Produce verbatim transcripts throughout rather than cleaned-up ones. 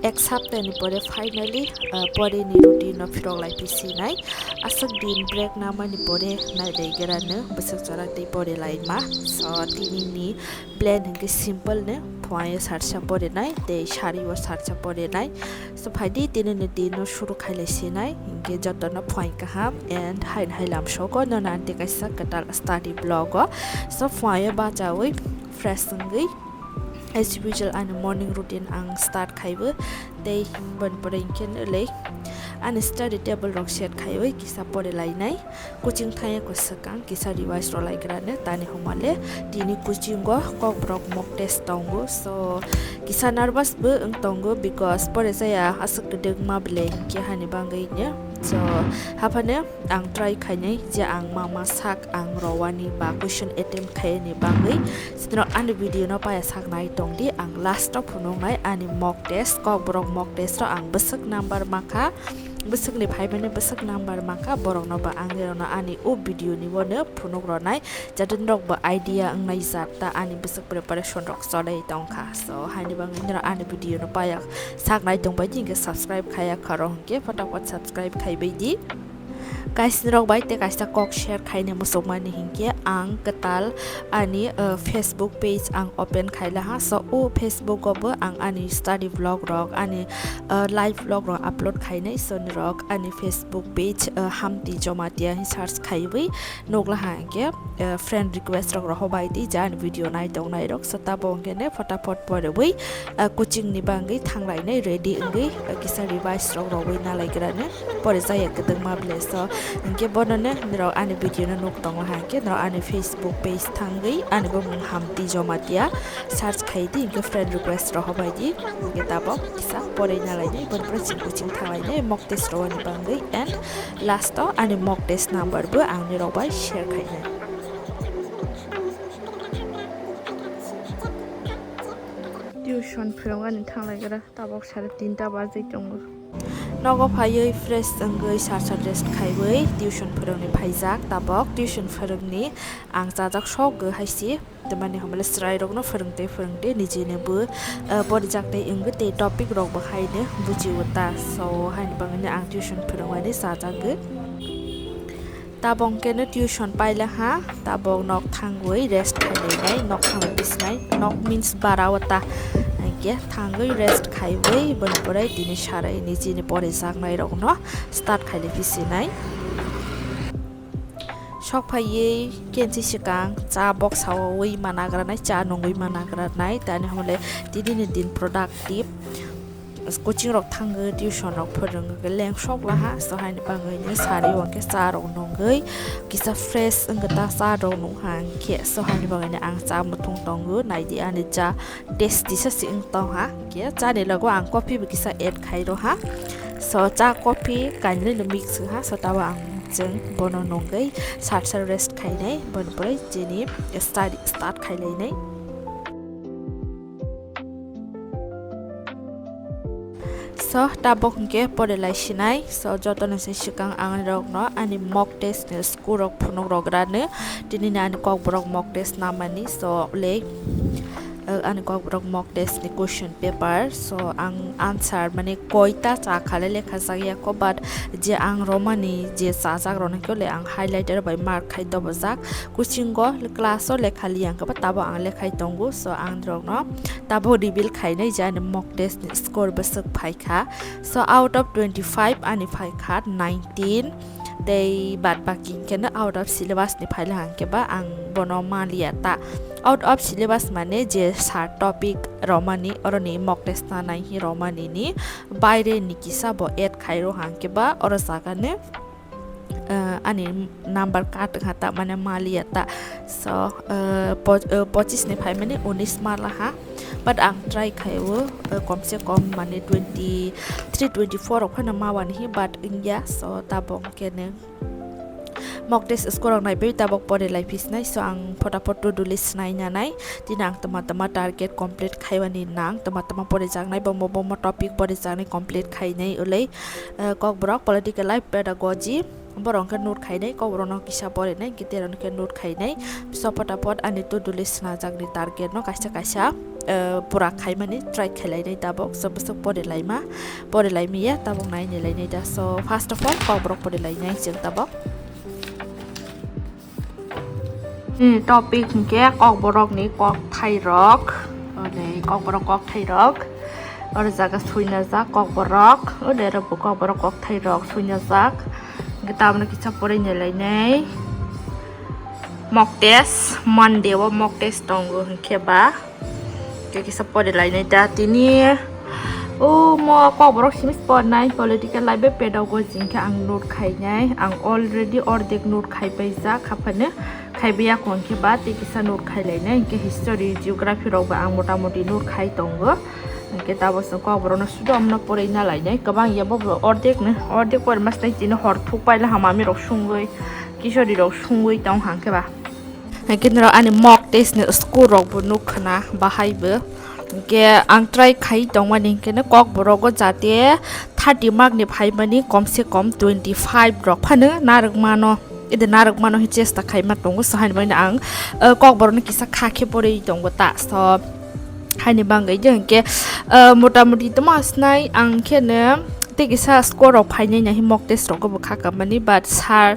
Ek sapta ni pore finally, ah, pore ni routine no phirok lai phi sinai. Aswk din break namani pore nai lai gra no bwswk chwra tei pore lai ma. So tini ni plan hwnkhe simple no, phuaio sarsa pore nai tei sari o sarsa pore nai. So phaidi tini ni din no shuru khai lai sinai, hwnkhe joto no phuai kaham and hain hai lam soko no nanti kaisa kwtal study vlog o. So phuaio bachaui fresh wngwi as usual ani morning routine ang start khaibo, tei boni pore hwnkhe le ani study table rok set khaiwi kisa pore lainai. Coaching thangya ko swkang kisa revise rw lai gra no, tani homa le tini coaching o Kokborok mock test tongo, so kisa nervous bo wng tongo because pore jaya aswk kwdwkma belai hwnkhe hani bagwi no. So haphano ang try khainai je ang ma ma sak ang rowani ba question attempt khaini bagwi. Sitino ani video no paya sak nai tong di, ang last o phunuknai ani mock test, Kokborok mock test o ang bwswk number mankha, bwswk ni phaimani bwswk number mankha, borok no ba ang nirok no ani o video ni bono phunuk ronai, jate norok bo idea wngnai jat ta ani bwswk preparation rok cholai tongkha. So haini bagwi norok ani video no paya sak nai tong bai di, hwnkhe subscribe khaiya kharo hwnkhe photok pot subscribe khai bai di. Kaisa rok bai tei kaisa kok share khaina muchungmani hinkhe ang kwtal ani, uh, Facebook page ang open khaila ha. So o Facebook o bo ang ani study vlog rok, ani, uh, live vlog rok upload khainai. So norok ani Facebook page, uh, Hamti Jomatia hin search khaiwi nukla ha hinkhe, uh, friend request rok rohor bai di, je ani video nai tongnai rok. So tabok hwnkhe ne photapot porewi, ah, coaching ni bagwi thanglainai ready wngwi, ah, kisa revise rok rogwi nalaigrani pore jaya kwdwkma ble. So hinkhe bono ne norok ani video no nuk tongo ha hinkhe norok ani Facebook page thangwi ani bumung Hamti Jomatia search khai di, hinkhe friend request rohor bai di, hinkhe tabok kisa pore nalainai, boni pore chwng coaching thanglainai mock test rogni bagwi, and last o ani mock test number bo ang norok bai share khainai. Tuition phwrwngani thanglaigra, tabok sare tinta bajwi tongo. Nogo phaiwi fresh wngwi sarsa dress khaiwi tuition phwrwngni phaijak. Tabok tuition phwrwngni ang chajak sokgwi haisi, tamani hamle chwrairokno phwrwngtwi phwrwngtwi nijini bo, eh, porijak tei wngwi tei topic rokbo haino bujiwo ta. So haini bagwino ang tuition phwrwngmani chajagwi. Tabok hwnkhe no tuition paila ha, tabok nok thangwi rest khainai, nok thangwi bisinai, nok means bara o ta. Hwnkhe thangwi rest khaiwi boni pore tini sarai ni chini porijaknai rokno start khaili bisinai. Sok phaiwi kenchi swkang cha boksa o wi managranai, cha nungwi managranai, tani hwnle tini ni din productive. Coaching rok thangwi tuition rok phwrwngwi lengsok laha, so haini bagwi ni sari o hwnkhe cha rok nungwi kisa fresh wngwi ta cha rok nung ha hwnkhe, so haini bagwi ni ang cha muthung tongo, naidi ani cha tasty sa se wng tong ha hwnkhe, chani logo ang coffee bo kisa add khai rw ha, so cha coffee kainwi no mix wng ha, so tabo ang chwng bono nungwi sat sat rest khainai, boni pore chini study start khailainai. So tabok hwnkhe pore lai sinai. So jotono se swkang ang rokno ani mock test ni score rok phunuk rok rani, tini ni ani Kokborok mock test namani. So le, uh, ani Kokborok mock test ni question paper. So ang answer mane koita cha khale lekha jak ya kho, but je ang romani je chajak rokno khe le ang highlighter bai mark khai dobojak. Coaching o class o lekha li ang khe ba tabo ang lekhai tongo. So ang rokno tabo reveal khainai je ani mock test ni score bwswk phaikha. So out of twenty five ani phaikha nineteen, tei bad baki hwnkhe no out of syllabus ni phaila hwnkhe ba ang bono maliya ta. Out of syllabus mane je sir topic romani, oroni mock test nanai hi romani ni baire ni kisa bo add khairo hwnkhe ba oro jaga ni uh, ani number kat wngkha ta, mane maliya ta. So, uh, po-, uh, pochis ni phai mani unis mala ha, but ang try khai o, uh, kom se kom mane twenty three, twenty four rok phano ma wani hi, but wngya. So tabok kene mock test score rok naipai tabok pore lai phi sinai. So ang photapot to do list sinai nanai, tini ang tama tama target complete khaiwani nang, tama tama pore jaknai, bomo bomo topic pore jaknai complete khainai ulei. Eh, Kokborok political life pedagogy, borok hwnkhe note khainai, Kokborokno kisa porinai, hwnkhe terokno khe note khainai. So photapot ani to do list swnajak ni target no kaisa kaisa eh, pura khaimani try khailainai tabok. So bwswk porilaima, porilaimiya tabok nainailainai da. So first of all, kokborok porilainai chwng tabok. Nini topic hinkhe kokborokni kokthairok. Ode kokborok kokthairok. Oro jaga suinajak kokborok. Ode oro bo kokborok kokthairok suinajak. Hinkhe tabukno kisa porinailainai. Mock test, Monday o mock test tongo hinkhe ba. Khe kisa porilainai da tini. O mo kokborok simi se pornai political life bai pedogo jingkhe ang note khainai. Ang already ordek note khaipaijak haphano. Khaibai yakho hinkhe ba tei kisa note khailainai. Hinkhe history, geography rokbo ang motamoti note khai tongo. Hinkhe tabuk chwng kokborokno sudo amno porina lainai. Kwbang ya bo ordek no, ordek porima se tini hor thukpaila hamami rok sungwi, kisorirok sungwi tong hangkhe ba. Hinkhe norok ani mock test ni score rok bo nukha na bahai bo. Hinkhe ang try khai tongmani hinkhe no kokborok o jate thirty mark ni phaimani komse kom twenty five rok phano narwk mano. Ede narwk mano hinwi chesta khaima tongo, so haini bagwi ang, eh, kokborok no kisa kha khe porwi tongo ta. So haini bagwi je hinkhe, eh, motamoti tamo asnai ang khe no tei kisa score rok phainai nai mock test rok bo kha kamani, but sir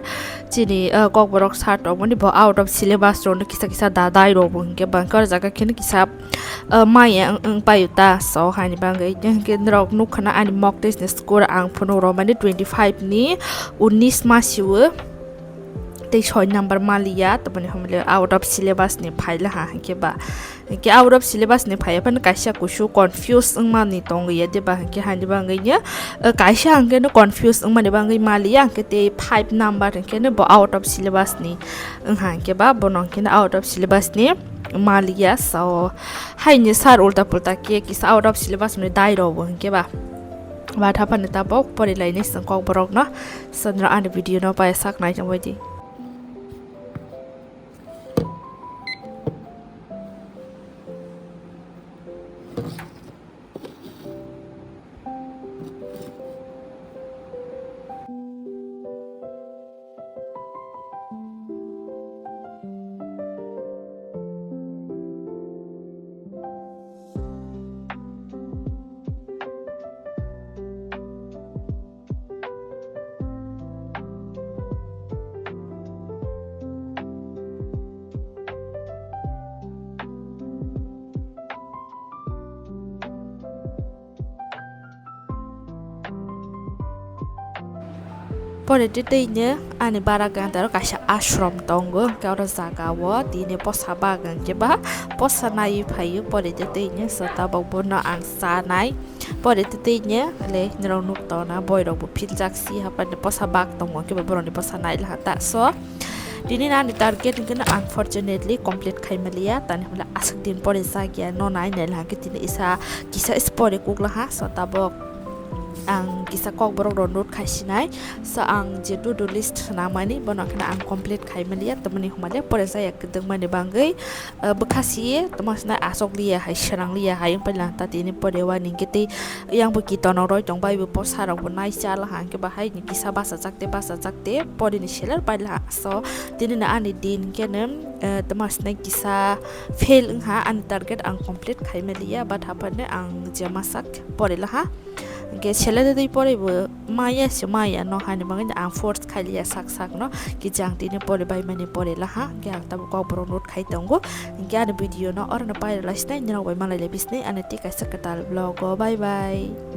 chini, eh, kokborok sir tongmani bo out of syllabus rok no kisa kisa da dai rok bo hinkhe bangkhe o jaga khe no kisa, eh, maya wng, wng paio ta. So haini bagwi je hinkhe norok nukha na ani mock test ni score ang phunuk rw mani twenty five ni unis ma siwo. Tei soi number maliya, tamoni hamle out of syllabus ni phaila ha, hinkhe ba, hinkhe out of syllabus ni phaiya phano kaisa kusu confuse wngmani tongya, deba hinkhe haini bagwi no, eh, kaisa hinkhe no confuse wngmani bagwi maliya, hinkhe tei five number hinkhe no bo out of syllabus ni wngha, hinkhe ba bono hinkhe no out of syllabus ni maliya. So haini sir ulta pulta khe kisa out of syllabus ni dai rw bo hinkhe ba. Ba thaphani tabok porilainai chwng kokborok no. So norok ani video no pai sak nai tongbai di. Pore tei tei no ani bara gandaro kaisa ashram tongo, hwnkhe oro jaga o tini posa bag hwnkhe ba posa naiwi phaio. Pore tei tei no so tabok bono ang chanai. Pore tei tei no le norok nuk tongna boirok bo philjak si haphani posa bag tongo, hwnkhe ba borokni posa nai laha ta so. Tini ani target hwnkhe no unfortunately complete khai maliya, tani hwnle aswk din pore chakya no nai nai laha khe tini isa kisa is pore kuk laha, so tabok ang kisa kokborok rok note khai sinai, so ang je to do list swnamani bono kheno ang complete khai maliya, tamoni hwnmale pore chaya kwdwkmani bagwi, ah, bwkha si tamo swnai aswk liya hai swnang liya hai wng paila ta tini pore wani hwnkhe tei yang bo kitonok roi tong bai bo posa rok bo nai cha laha hwnkhe bahai ni kisa bachajak te bachajak te pore ni seler pai laha. So tini no ani din hwnkhe no, eh, tamo swnai kisa fail wngha, ani target ang complete khai maliya, but haphano ang je masak pore laha. Hwnkhe sele de twi pore bo maya se maya no hani bagwi ang force khai liya sak sak no, kisa ang tini pore bai mani pore laha, hwnkhe ang tabuk kokborok note khai tongo. Hwnkhe ani video no oro no pai rwlai sinai, norok bai malai lai bisinai ani tei kaisa kwtal vlog o, bye bye.